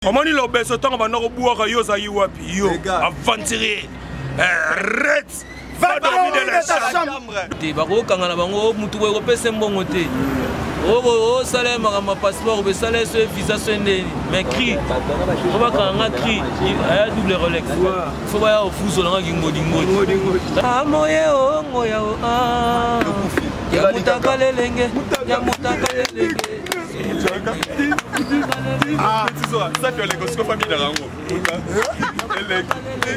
Omoni lobeso ntango banda kobwaka yo ozali wapi yo aventurier ret te bakokanga na bango motu boye kopesa mbongo te osala ye makambo ya passeport obesala ye so ye visa so ye ndeni mais cri fo bakanga nga cri aya double rolex fo baya ofuzola nga kingodingodi amoye ongoya o ya mutaka lelenge ya mutaka lelenge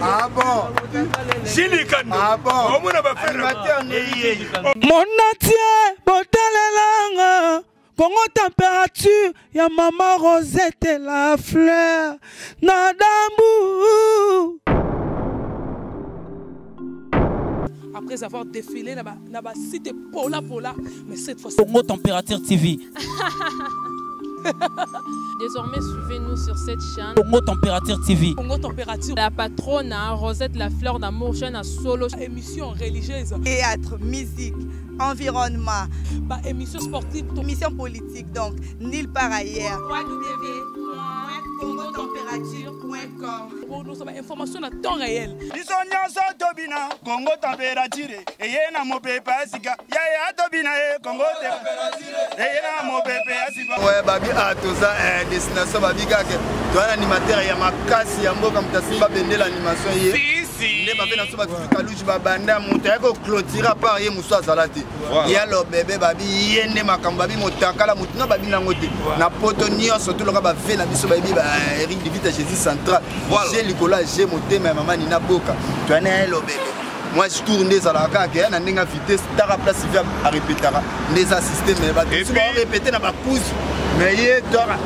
Ah bon Jilikando. Ah bon Omona ba frère. Animateur neye. Monatie botalelanga Congo température ya mama Rosette la fleur na dambu après avoir défilé na ba, na ba site pola pola mais cette fois Congo Température TV. Désormais, suivez-nous sur cette chaîne. Congo Température TV. Congo Température. La patronne, hein, Rosette La Fleur d'Amour, chaîne à solo. Émission religieuse. Théâtre, musique, environnement. Bah, émission sportive. Émission politique, donc, nulle part ailleurs. www.congotemperature.com Information à temps réel. Biso nyonso tobina Congo température eye na mopepe ya sika yaya tobina ye Congo eye na mopepe ya sika. Ouais babi a toza eh, destination babi kaka toza na animateur ya makasi ya mboka moto asimba bendela animation ye nde bape na biso batutu kaluji babanda moto ayaki koclotire apart ye mosusu azala te ya lobebe babi ye nde makambo babi motakala motu na babi nango te na poto nyonso toloka bave na biso bayebi ba Eric Divita Jésus central je likolo ya je motema ya mama Nina Boka toyana ya lobebe moi je tourne nde ezalaka kaka ya na ndenge ya vitesse taka place vi arepetaka nde eza systeme bato mosusu baorepete na bakuzu mais ye toka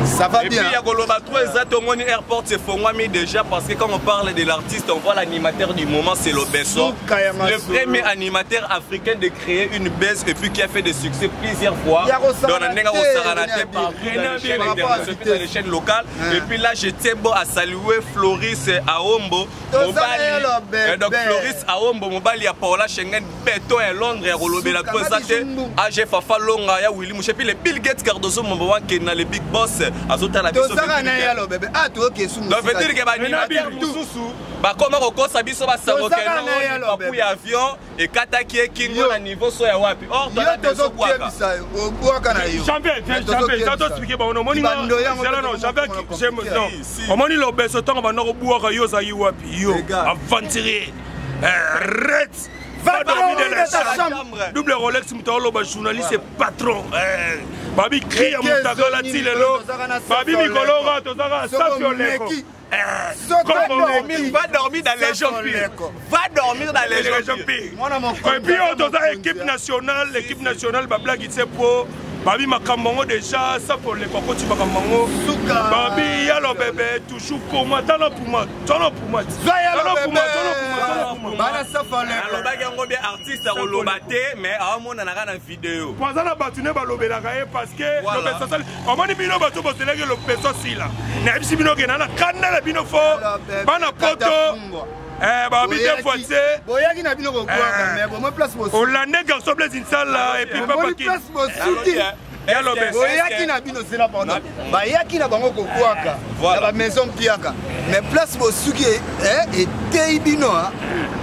ça va Et bien. puis, Yagoloba 3, Zatomoni Airport, c'est Fongwami déjà parce que quand on parle de l'artiste, on voit l'animateur du moment, c'est Lobeso. Le premier animateur africain de créer une baisse et puis qui a fait des succès plusieurs fois. Dans la Nenga Osaranate, partout dans les chaînes internationales, dans les chaînes locales. Et puis là, je tiens bon à saluer Floris Aombo. Mobali, donc Floris Aombo, Mobali ya Paola Schengen, Beto à Londres, ya Rolobela 3 AG Fafa Longa, ya Willy Mouche, puis les Bill Gates Cardozo, Mombowan Kena, les Big Boss, azotala biso. Tozaka na ya lobebe. Ah, toyoki esu Donc veut dire que ba animateur mususu bakoma kokosa biso basango kenopapu ya avion ekataki ye kingo na niveau so ya wapi or tozokebisa obwaka na yo omoni lobeso ntango banda kobwaka yo ozali wapi yo aventurier ret double rolex moto aoloba journaliste patron babi cri ya motakala ti lelo babi mikolo tozaka safi oleko Va dormir dans les gens pires. Va dormir dans les gens pires. Et puis, on a équipe nationale, l'équipe nationale, bablague, c'est pour. Babi makambo yango déjà safi oleko akoti makambo yango babi yalo bebe toujours koma tala puma tala puma tala puma tala puma alobaki yango bien artiste akoloba te mais aomonanaka na video po aza na bato nde balobelaka ye parce que lobeso asali omoni bino bato bozelaki lobeso asila nayebisi bino ke na na kanda na bino fo bana poto babi deux fois te boyaki na bino kobwaka mais bomoi place olande garçon Blaise Insala et puis papa ki place bosuki boyaki na bino zela pardon bayaki na bango kobwaka na bamaison mpiaka mais place bosuki eteyi bino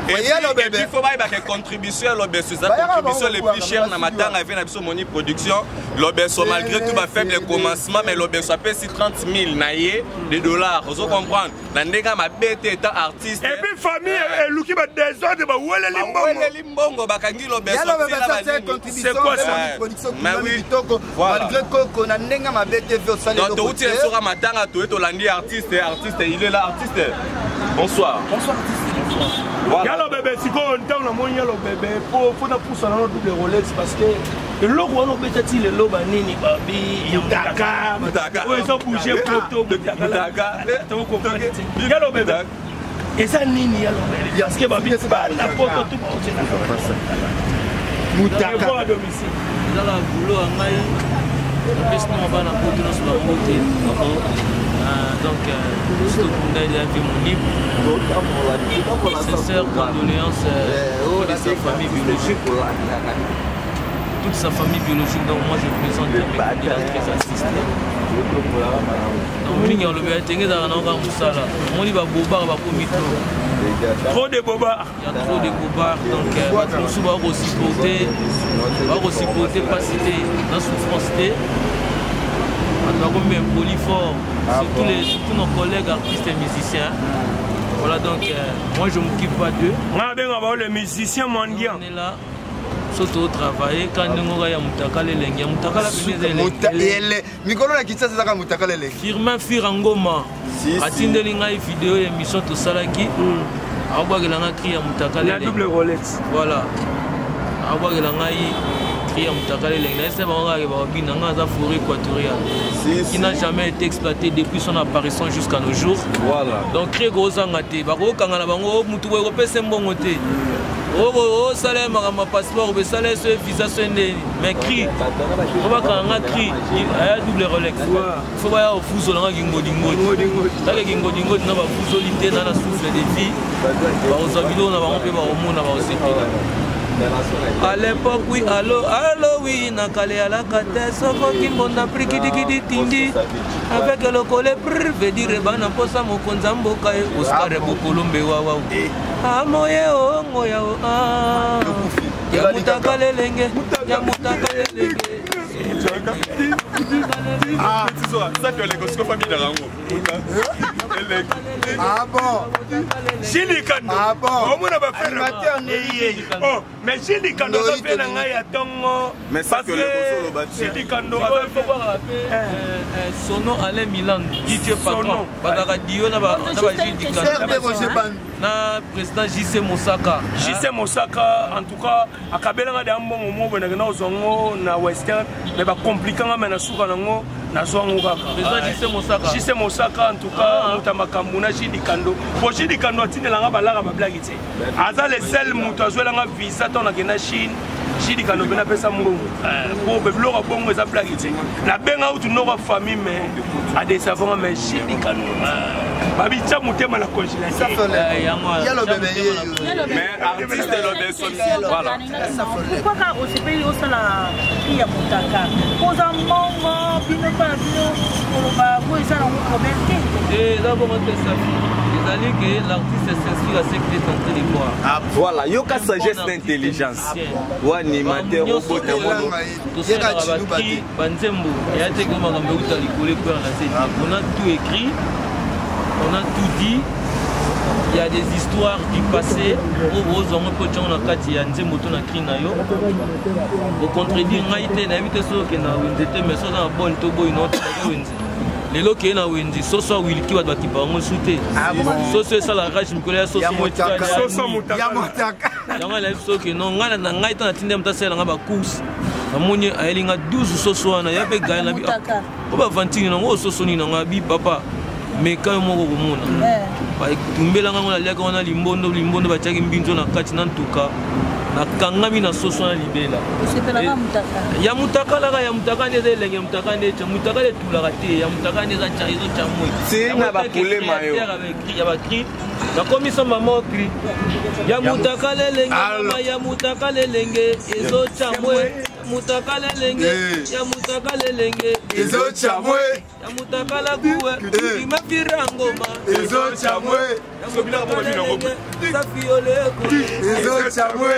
il faut bayebaka contribution ya lobeso eza contribution le plus cher na matanga eve na biso moni production lobeso malgré tout bafaible commencement mais lobeso apesi 30 000 na ye de dollars ozo comprendre na ndenge ya mabe te eta artiste et puis famille eluki badésordre baweleli mbongo bakangi lobeso c'est quoi ça kitoko malgré koko na ndenge mabe te ve osali donc touti na soka matanga toye tolandi artiste artiste il est là artiste bonsoir bonsoir artiste yalo bebe sikoyo ntango namoni yalo bebe po fo napusa nano double rolex parce que eloko wana obeta ti lelo banini babi mutaka oyo eza bouge poto mutaka yalo bebe eza nini yalo bebe parce que babi bana poto tu baotiela mutaka à domicile eza na boulot ya ngai napesi nao bana poto nyonso bango te donc tokunda eza vie monible sincère condoléance de sa famille biologique toute sa famille biologique donc moi je présente mes condoléances très assistées. Donc mingi alobela tenge ezalaka na kaka mosala. Omoni babobaka bakomi trop. Trop de bobards. Il y a trop de bobards. Donc bato mosusu bakosupporte bakosupporte mpasi te na souffrance te. Bato bakomi impoli fort. Surtout les surtout nos collègues artistes et musiciens. Voilà donc moi je m'occupe pas d'eux. Nga benga ba les musiciens mendiants. On est là. So totravaille ka ndenge oka ya mutakala elengi ya mutakala pene eza elengi mikolo na Kinshasa ezaka mutakala elengi. Firmin Fira Ngoma atindeli ngai video ya émission tosalaki, aobwakela ngai cri ya mutakala elengi double Rolex. Voilà, aobwakela ngai cri ya mutakala elengi na ese bango kaka bakobina ngai aza forêt équatoriale qui n'a jamais été exploité depuis son apparition jusqu'à nos jours. Voilà. Donc cri ekozanga te, bakokanga na bango mutu boye kopesa mbongo te. Osala ye makambo ya passeport, besala ye so visa so ndeni, mais cri po bakanga nga cri aya double Rolex, fo baya kofuzola nga kingodingodi kaka kingodingodi na bafuzoli te na na souffle de vie, bakozwa biloko na bango mpe bakomona bakosepela. À l'époque, oui, allo, allo, oui, nakale alaka te, soko kimbonda prikidikidi tindi, avec le collet, prr, veut dire, bana mposa mokonzi ya mboka ye, Oscar Bokolombe wawaw. Amoye ongo ya o, ah. Ya mutaka lelenge, ya mutaka lelenge. Ah, ça fait les gosses famille dans l'ango. Ah bon. Gilles Kando. Ah bon. Omona ba frère. Animateur neye. Oh, mais Gilles Kando aza pe na ngai ya tongo. Mais ça que le gosolo ba Gilles Kando aza pe Sono Alain Milan, DJ patron. Bazaka dio na ba na ba Gilles Kando. Na président JC Mosaka. JC Mosaka en tout cas akabelanga de mbongo mo bonaka na ozongo na Western mais ba compliquant nga na suka nango na zwango kaka. Président JC Mosaka. JC Mosaka en tout cas muta makambo na Gilles Kando. Bo Gilles Kando atindelanga balaka ba blague te. Aza le seul mutu azwelanga visa to na kenda Chine. Gilles Kando bena pesa mbongo. Po be biloko bongo eza blague te. Na benga utu noko famille mais a des savants mais Gilles Kando. Babi tcha motema na congélateur. Yalo bébé. Mais artiste Lobeso, voilà. Pourquoi quand au CPI au sala cri ya mutaka? Poza mongo bino pa bino koloba ko eza na problème te. Eh là bon te ça. Ezali que l'artiste s'inspire à ce qu'il est en train de voir. Ah voilà, yoka sagesse d'intelligence. Ou animateur au bout de mono. Tosalaka bacri banzembo eya te ke makambo euta likolo ekwera na se te. On a tout écrit, on a tout dit. Il y a des histoires du passé oyo bozwango mpe otyango na kati ya nzembo to na cri na yo. Ocontredire ngai te, nayebi te soki okende na wenze te, mais soki oza na bone to boyi na otindaka wenze. Lelo okeye na wenze, soso ya wilki bato bakipa yango su te. Soso esala rage mikolo ya soso yango nayebi soki no ngai na ngai ta natindi moto asalela ngai bacourse, namoni ayeli nga 12 soso wana ya mpe gaye na bi po bavantine nango oyo soso nini nango abi papa meka yo moko komona batumbelanga ngo naliaka wana limbondo limbondo batiaki mbinzo na kati na ntuka nakangami na soso na libela ya mutakalaka ya mutaka nde eza elenge ya mutaka nde etya mutaka nde etulaka te ya mutaka nde eza ezotya moi na bapulema yo ya bacri nakomisa mama okri ya mutaka lelenge mama ya mutaka lelenge ezotya mwe mutaka lelenge ya mutaka lelenge ezotya mwe ya mutakala kuwe imafira ngoma ezotya mwe ya mutakala lelenge safi oleko ezotya mwe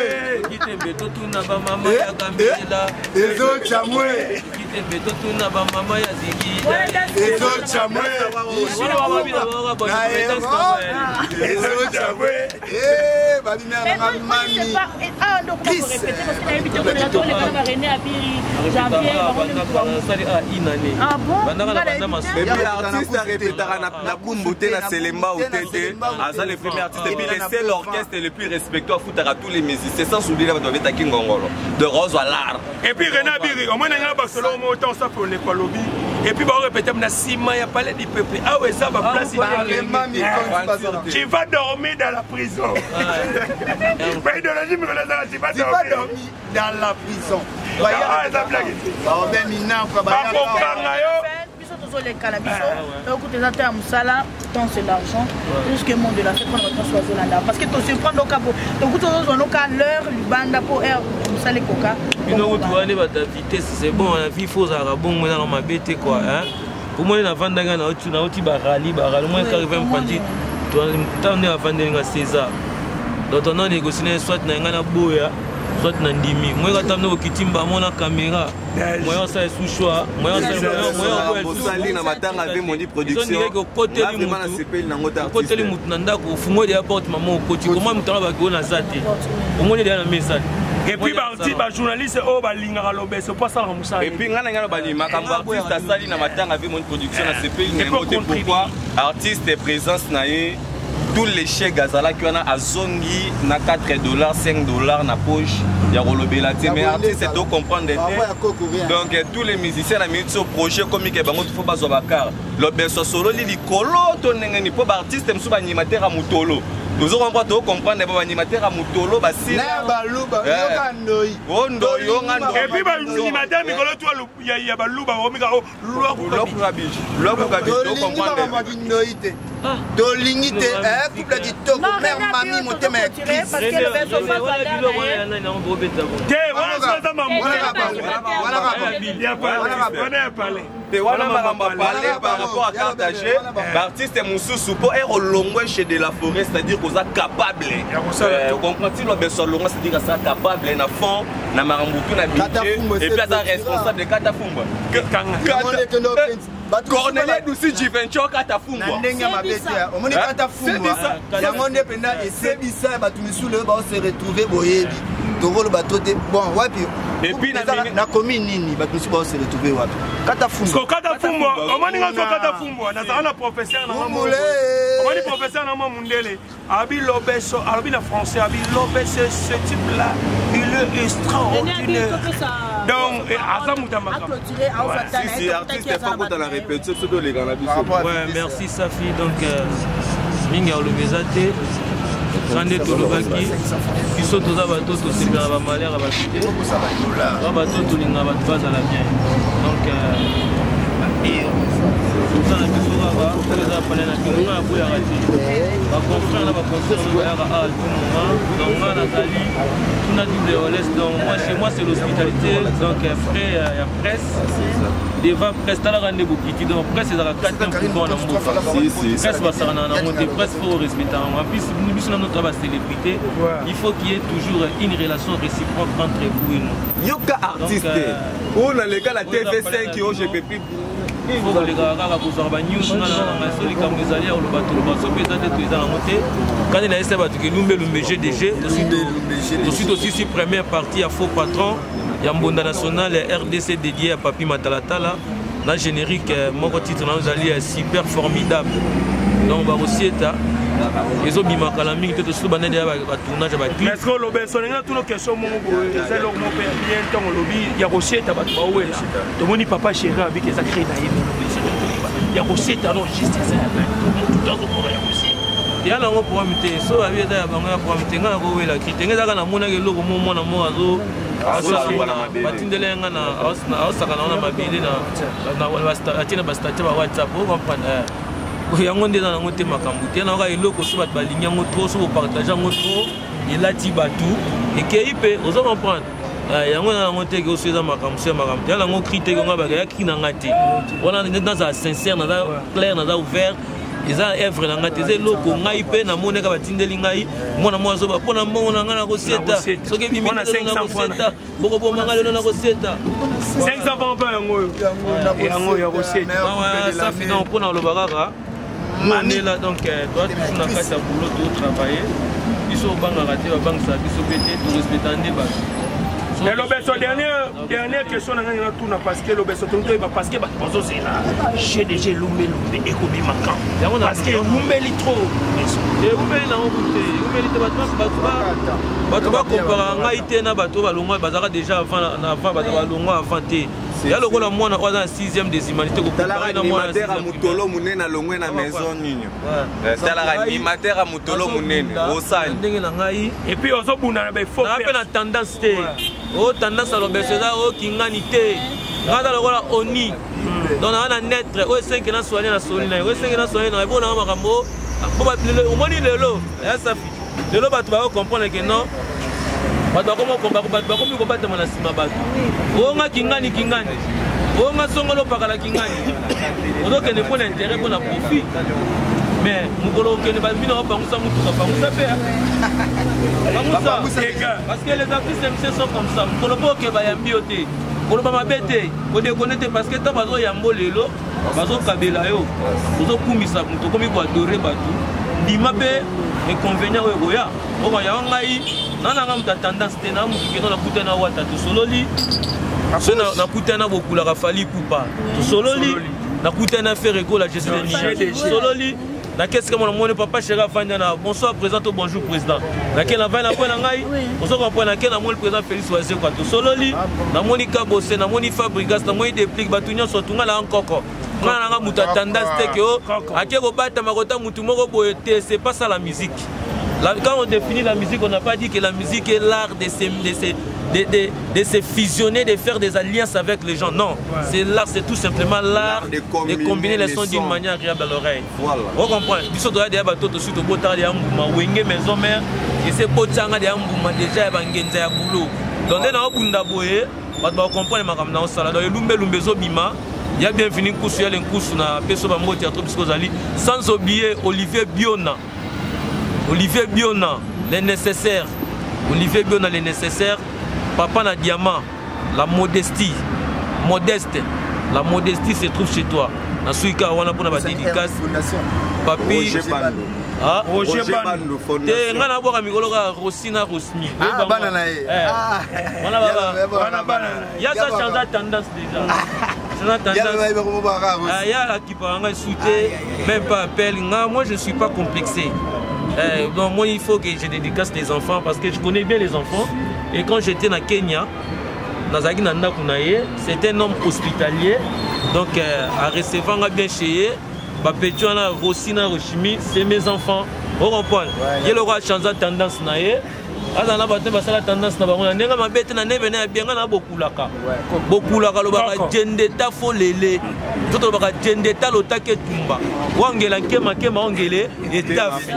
kitembe totuna bamama ya kambela ezotya mwe kitembe totuna bamama ya zigida ezotya mwe ezotya mwe babimela nanga mami artiste arépétaka na bumbu te na Selemba ou te aza le premier artiste et puis le seul orchestre le plus respecté afutaka tous les musiciens sans oublier bato babetaki ngongolo de Rose à l'art. Et puis René Abiri omona nga basolo mo autant ça pour les lobby et puis ba répéter na ciment ya palais du peuple ah ouais ça va place tu vas dormir dans la prison. Mais idéologie mais tu vas dormir dans la prison. Ah eza blague ba ben mina kwa ba bakokanga yo biso tozoleka na biso tokuta eza te ya mosala temps c'est l'argent plus que monde de la fête mpona bato nyonso bazolanda parce que tosurprendre oka po tokuta tozozwa noka l'heure libanda po heure mosala ekoka bino kutu wana bato ya vitesse c'est bon na vie fo ozalaka bongo eza na mabe te quoi. Omoni navandaki nauti barali barali, omoni kaka 20 mpanzi ntango nde avandeli nga César. Donc tona négocie na ye, soit na ngai naboya, soit na ndimi. Moyeka ntango nde okiti mbamo na caméra, moyen osala esu choix, moyen osali na matanga ve Mondi Production. Okoteli mutu na ndako, ofungoli ya porte, mama okoti koma mutu anga baki oyo naza te, omoni deya na mesa. Et puis baartiste, bajournaliste oyo balingaka Lobeso mpo asalaka mosala. Et puis ngai na ngai na bali makambo artiste asali na matanga ve Mondi Production, nasepeli na yango te. Pourquoi? Artiste, présence na ye, tous les chèques azalaki wana, azongi na 4 dollars, 5 dollars na poche ya kolobela te. Mais artiste, tocomprendre te. Donc tous les musiciens na minute so projet komi ke bango faut bazwa bakar. Lobeso asololi likolo to ndenge nini? Mpo baartiste mosusu, baanimateur ya motolo, tozocomprendre, tocomprendre ba baanimateur ya motolo basila. O ndoi onga ndoi. Et puis baanimateur mikolo tu ya baluba omika lwakuka. Tolingi makambo ya kindoi te, tolingi te. Couple kitoko, mare mami, motema ya crise. Te, wana so eza wana ya palais. Te, wana makambo apale par rapport à Carthage. Baartiste mosusu mpo ere olongwe chez de la forêt, c'est-à-dire koza capable, comprend ti Lobeso alongwa, c'est-à-dire aza capable na fond na makambo tu na budget, et puis aza responsable. Kata fumbwa, Cornelia Dusi Jivencho, kata fumbwa. Na ndenge ya mabe te, omoni kata fumbwa yango nde mpenza esebisa bato misusu oyo baose retrouve. Boyebi tokoloba to te. Bon, wapi nakomi nini? Bato mosusu baose retrouve wapi? Kata fumbwa. Kata fumbwa, omoni nga so kata fumbwa, nazala na professeur na omoni professeur na mwa mundele abi Lobeso, alobi na français, abi Lobeso, ce type là il est extraordinaire. Donc aza moto ya makambo. Si artiste fakota na répétition, soki oleka na biso. Ouais, merci Safi. Donc mingi alobi eza te, sa nde tolobaki. Biso toza bato tosepela na bamalheur ya bato te, toza bato tolingaka bato bazala bien. Donc toza na biso kaka oyo eza pale na bino. Nga naboyaka te baconfrère na baconfrère oyo bayaka à tout moment. Donc nga nazali tuna double Rolex. Donc moi, chez moi, c'est l'hospitalité. Donc frais ya presse devant presse, talaka nde bokiti. Donc presse ezalaka 4 pouvoir na mboka. Presse basakana nango te, presse faut respecter yango. En plus, biso nano toza bacélébrité, il faut qu'il y ait toujours une relation réciproque entre vous et nous. Yoka artiste oyo naleka na TV5 oyo, je peux plus. Faut kolekaka kaka kozwaka banews. Nga na nanga so likambo ezali ya koloba, toloba. Soki eza te, to eza nango te. Kandi na yesa bato ke lumbelumbe GDG, tosi tosisi première partie ya faux patron ya mbonda national ya RDC, dédié ya Papi Matalatala na générique moko, titre nango ezali ya super formidable. Donc bakosieta ezobima kala mingi te. Tosusu bandende ya batournage ya baclip. Est-ce que olobi soninga tuna question moko boye, eza eloko moko mpe ya bien. Ntango olobi ya kosieta, bato bawela, tomoni papa chéri abiki eza cri na ye ya kosieta. Non, juste eza ya motu to azokoka ya kosieta. Ya nango problème te. So babi eza ya bango ya problème te. Ngai nakowela cri te. Ngai ezaka namonaki eloko mo mwana moko azo batindela nga na aosaka nango na mabele, atie na bastatut ba WhatsApp. Ocomprendre yango nde eza nango te, makambo te. Yango kaka eloko so bato balingi yango trop, so bopartage yango trop, elati bato ekei mpe. Ozo comprendre yango eza nango te ke oso eza makambo so ya makambo te. Ya nango cri te, konga baka ya cri na nga te. Wana nazala sincère, naza clair, naza ouvert. Eza œuvre na ngai te, eza eloko ngai mpe namonaka batindeli ngai. Mwana mwa azoba mpo na mbongo na ngai nakosieta, soki ebimi nakosieta, bokoboma ngai lelo, nakosieta. 500 francs mpe yango oyo, yango ya kosieta. Safi. Donc mpo na koloba kaka mandela, donc toa toujours na kati ya boulot, totravaille. Biso obangaka te, babangisaka biso mpe te, torespecta nde bato. Lobeso, dernière question na ngai natuna, parce que Lobeso, tolingi toyeba, parce que bato bazozela GDG lumbelumbe ekobima quand? Parce que erumbeli trop. Erumbeli nango te, erumbeli te. Bato bakomparaka ngai te na bato oyo balongwa, bazalaka déjà avant, bato balongwa avant te. Ya lokola mwana oyo aza na 6e des humanités. Talaka animateur ya motolo monene alongwe na maison nini. Talaka animateur ya motolo monene osali. Ndenge na ngai. Et puis ozobunda na befo. Mpe na tendance te. O tendance ya Lobeso eza okingani te. Ngai aza lokola oni, donc naa na netre oyo esenke na soigne na soli na ye, oyo esenke na soigne na ye. Bonanga makambo omoni lelo ya Safi, lelo bato bakocomprendre ke non, bato bakomi kobatama na nsima. Bato onga kingani kingani. Onga songolo opakalaki ngani ozokende mpo na intérêt, mpo na profit, mais mokolo okende babino bapangusa motuka, pangusa mpe, pangusa, parce que les artistes MC sont comme ça. Mokolo mpo oke, bayambi yo te, koloba mabe te, kodekone te, parce que ntango bazoyambo lelo, bazokabela yo, ozokumisa moto, okomi koadorer bato. Ndima mpe inconvénient oyo ekoya. Oko yango, ngai nananga moto ya tendance te. Na motu keno nakuta na wata, tosololi. So nakuta na bokulaka Fally Ipupa, tosololi. Nakuta na Ferre Gola, Jésus de, tosololi. Nakesika mona moni papa chéri afandi na bonsoir président to bonjour président. Nake navandi na mpo na ngai, ozo comprendre. Nake namoni président Félix Wazekwa, tosololi. Namoni Kabose, namoni Fabrigas, namoni Déplique, bato nyonso tunga na nkoko. Nga nanga moto ya tendance te ke o ake kobatama kota motu moko boye te. C'est pas ça la musique. Quand on définit la musique, on n'a pas dit que la musique est l'art de se fusionner, de faire des alliances avec les gens. Non, ouais. C'est l'art, c'est tout simplement l'art de combiner les sons d'une manière agréable à l'oreille. Voilà. On comprend. Biso toya deya bato tosi tobotaka deya mbuma Wenge Maison Mère ese botianga deya mbuma déjà ya bangenza ya boulot. Donc nde naobunda boye, bato bacomprendre makambo na osala. Donc elumbelumbe ezobima ya bienvenu nkusu ya lenkusu na peso bambote ya trop bisiko ozali, sans oublier Olivier Biona, Olivier Biona le nécessaire, Olivier Biona le nécessaire, papa na diamant. La modestie, modeste, la modestie se trouve chez toi. Nasuki kaka wana mpona badédicace. Papi Roger Bando. Te, ngai nabwaka mikolo kaka Rosi na Rosmi. Bana na ye. Ya sa change tendance déjà, change tendance. Ya akipaka ngai su te, même pas appel. Nga moi, je suis pas complexé. Donc moi, il faut que je dédicace les enfants parce que je connais bien les enfants. Et quand j'étais na Kenya, nazalaki na ndako na ye, c'est un homme hospitalier, donc arecevanga bien chez ye. Bapeti wana Rossi na Rochimi, c'est mes enfants, ocomprendre. Ye loko achange tendance na ye, aza na bato basala tendance na bango na ndenge mabe te, na ndenge pene ya bienga na bokulaka. Bokulaka alobaka jendeta fo lele to tolobaka jendeta lotaki etumba wangela nkema nkema ongele etafi.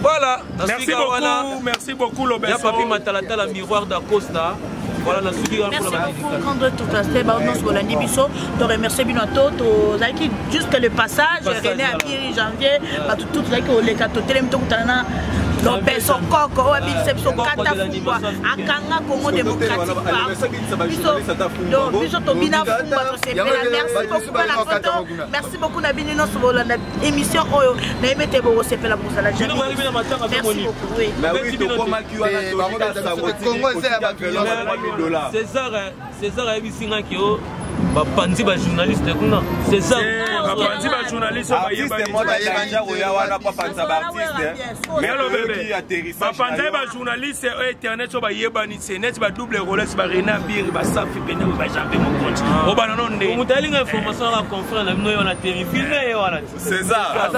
Voilà. Merci beaucoup, merci beaucoup Lobeso. Ya papi matalatala, miroir d'Acosta. Voilà, nasuki. Merci beaucoup, grande tout ba nyonso bolandi biso. Toremercie bino to tozalaki jusque le passage René Abiri Janvier, bato tout tozalaki koleka, totelemi, tokutana na Lobeso Koko oyo abinisa biso kata fumbwa, akanga Congo démocratique. Biso tobina fumbwa, tosepela. Merci beaucoup na foto, merci beaucoup na bino nyonso bolanda émission oyo. Nayebi ete bokosepela, bozala. Merci beaucoup, oui. Congo eza ya bato. César, César ayebisi nga ke o bapanzi bajournaliste kuna, César. Bapanzi bajournaliste. Oyo wana baartiste. Bapanzai bajournaliste oyo internet oyo bayebani te, neti badouble Rolex, barena biri, basafi pene, bajanvier mokonzi obana no nde. Moto alinga information aka confrère na bino ye wana te, filme ye wana te. César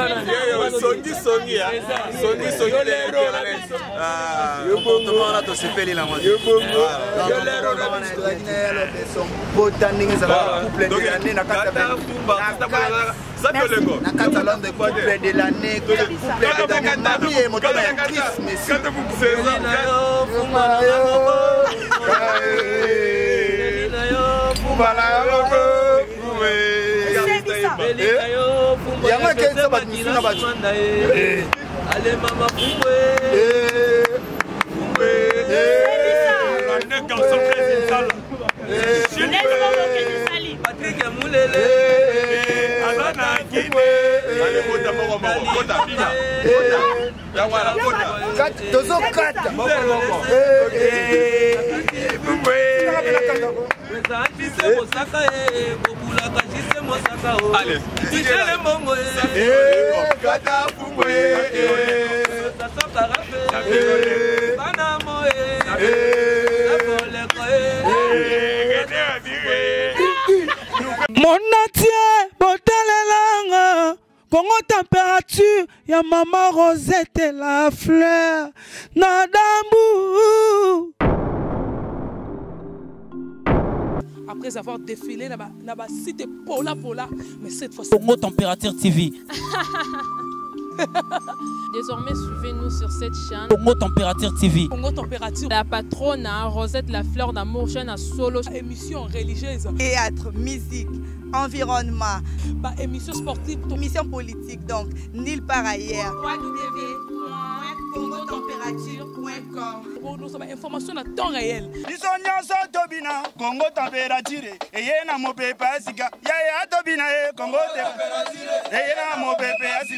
songi songi songi songi. Comportement wana tosepeli nango. Bota ndenge ezalaka, couple de l'année na kati ya Londres, couple de l'année, couple de l'année, marie motema ya Chris Messi. Yango ekelisa bato misusu na bato. Alemama fumbwe. Fumbwe. Garçon président. Patrik Mulele. Aza na Guine. Kota moko moko, kota bina. Yango wana, kota. Tozokata. Moko moko. Jise Mosaka e bobulaka, Jise Mosaka o Michele Mbongo e. Kata fumbwe. Sasokara fe bana mo e nakoleko e. Monde entier botalelanga Congo température ya mama Rosette la fleur na dambu. Après avoir défilé na ba site pola pola, mais cette fois Congo Température TV. Désormais, suivez-nous sur cette chaîne. Congo Température TV. Congo Température. La patronne, hein, Rosette La Fleur d'Amour, chaîne à solo. Émission religieuse. Théâtre, musique, environnement. Bah, émission sportive. Émission politique, donc, nulle part ailleurs. www.congotempérature.com Pour nous, information à temps réel. Biso nyonso tobina Kongo température eye na mopepe ya sika yaya tobina ye Kongo eye na mopepe ya sika.